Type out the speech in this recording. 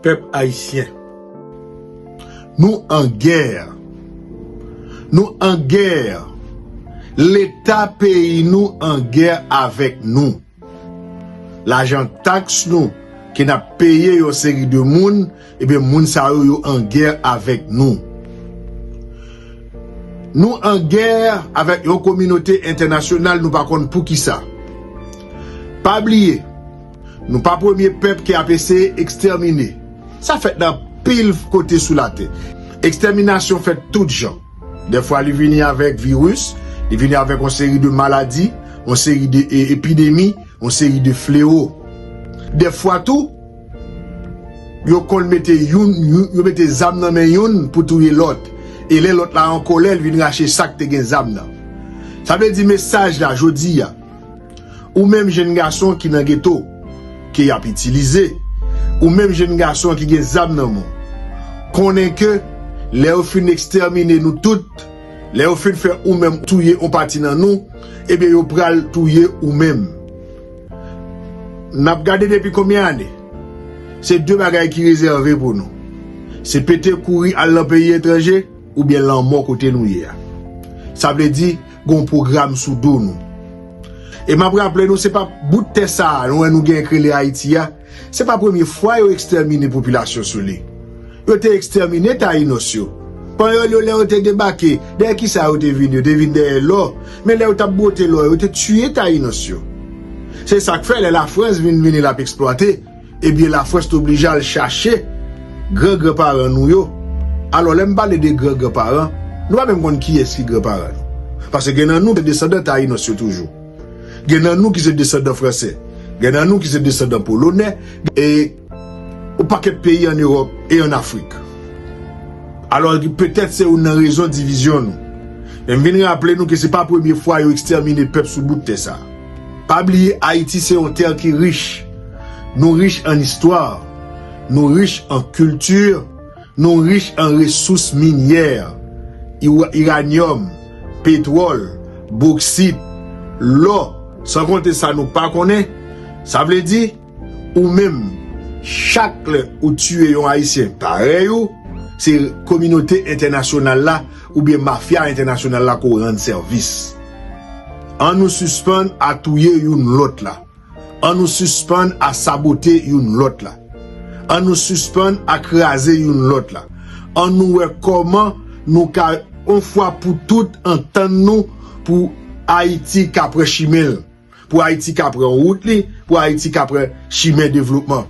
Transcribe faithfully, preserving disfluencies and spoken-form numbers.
Pèp ayisyen, nou an gè. Nou an gè. Leta peyi nou an gè avèk nou. Lajan taks nou ke n ap peye yon seri de moun, ebyen, moun sa yo, yo an gè avèk nou. Nou an gè avèk yon kominote entènasyonal, nou pa konn poukisa. Pa bliye, nou pa premye pèp ki ap eseye ekstèmine. Sa fèt nan pil kote sou latè. Ekstèminasyon fèt tout jan. Dèfwa, li vini avèk viris, li vini avèk yon seri de maladi, yon seri de e, epidemi, yon seri de fleo. Dèfwa tou, yo konn mete youn, yo, yo mete zam nan men youn pou touye lòt. E lè lòt la an kòlè, l vin rache sa k te gen zam nan. Sa vle di mesaj la, jodi a, ou menm jenn gason ki nan geto, ke y ap itilize, ou menm jenn gason ki gen zam nan men w, konnen ke lè yo fin ekstèmine nou tout, lè yo fin fè ou menm touye yon pati nan nou, ebyen, yo pral touye ou menm. N ap gade depi konbyen ane? Se de bagay ki rezève pou nou. Se pete kouri al nan peyi etranje, oubyen lanmò kote nou ye a. Sa vle di, gen yon pwogram sou do nou. E m ap raple nou, se pa bout tè sa a, nou wè nou gen k rele Ayiti a, se pa premye fwa yo ekstèmine popilasyon sou li. Yo te ekstèmine Tayinos yo. Panyòl yo, lè yo te debake, dèyè kisa yo te vin? Yo te vin dèyè lò. Men lè yo t ap bwote lò, yo te tiye Tayinos yo. Se sa k fè, lè Lafrans vin, vini l ap eksplwate, ebyen, Lafrans t oblije al chache gran granparan nou yo. Alò, lè m pale de gran granparan, nou pa menm konn kiyès ki granparan nou. Paske gen nan nou se desandan Tayinos yo toujou. Gen nan nou ki se desandan franse. Gen nan nou ki se desandan polonè. E yon pakèt peyi ann Ewòp e ann Afrik. Alò, petèt se youn nan rezon divizyon nou. Men m vin raple nou ke se pa premye fwa yo ekstèmine pèp sou bout tè sa a. Pa bliye, Ayiti se yon tè ki rich. Nou rich an istwa, nou rich an kilti, nou rich an resous minyè, ira-, iranyòm, petwòl, boksit, lò, san konte sa nou pa konnen. Sa vle di, ou menm, chak lè ou tiye yon Ayisyen parèy ou, se kominote entènasyonal la oubyen mafya entènasyonal la ke w rann sèvis. Ann nou sispann a touye youn lòt la. Ann nou sispann a sabote youn lòt la. Ann nou sispann a kraze youn lòt la. Ann nou wè kòman nou ka, yon fwa pou tout, antann nou pou Ayiti ka pran chimen l, pou Ayiti ka pran wout li, pou Ayiti ka pran chimen devlopman.